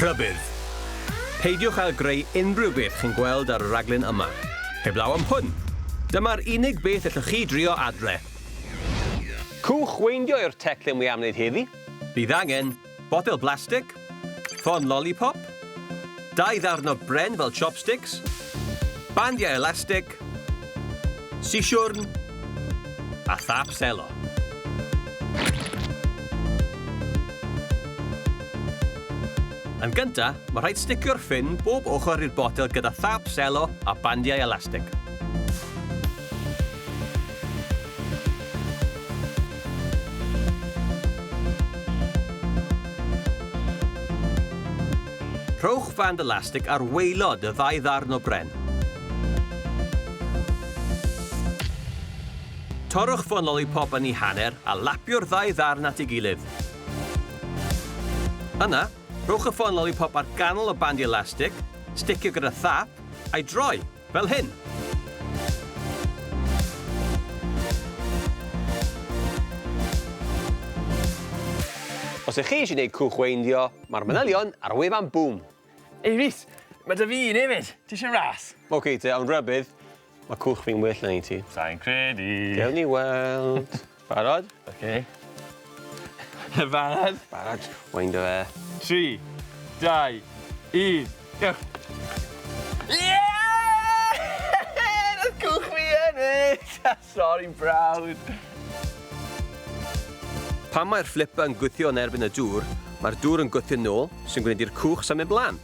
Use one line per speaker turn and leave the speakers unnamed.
Rhybudd! Peidiwch â greu unrhyw beth chi'n gweld ar y rhaglen yma. Heblaw am hwn. Dyma'r unig beth allwch chi drio adre. Cwch weindio yw'r teclyn wi am wneud heddi. Bydd angen botel blastig, ffon lolipop, dau ddarn o bren fel chopsticks, bandiau elastig, sisiwrn a thap selo. Yn gynta, mae rhaid sticio'r ffyn bob ochr i'r botel gyda thap selo a bandiau elastig. Rhowch fand elastig ar waelod y ddau ddarn o bren. Torrwch ffon lolipop yn ei hanner a lapio'r ddau ddarn at ei gilydd. Yna, rhowch y ffon lolipop ar ganol y band elastig, sticio gyda thap, a'i droi, fel hyn. Os ych chi eisiau gwneud cwch weindio, mae'r manylion ar wefan Boom.
Ei Rhys, mae 'da fi un hefyd. Ti eisiau ras?
Ok te, ond rybudd, mae cwch fi'n well na un ti.
Sai'n credu.
Gewn ni weld. Barod?
Ok. Barod?
Barod. Windo fe.
3, 2, 1, go! Yeah! Nath cwch fi ennill! Sorry, brawd.
Pan mae'r flipper yn gwthio yn erbyn y dŵr, mae'r dŵr yn gwthio nôl, sy'n gwneud i'r cwch symud mlaen.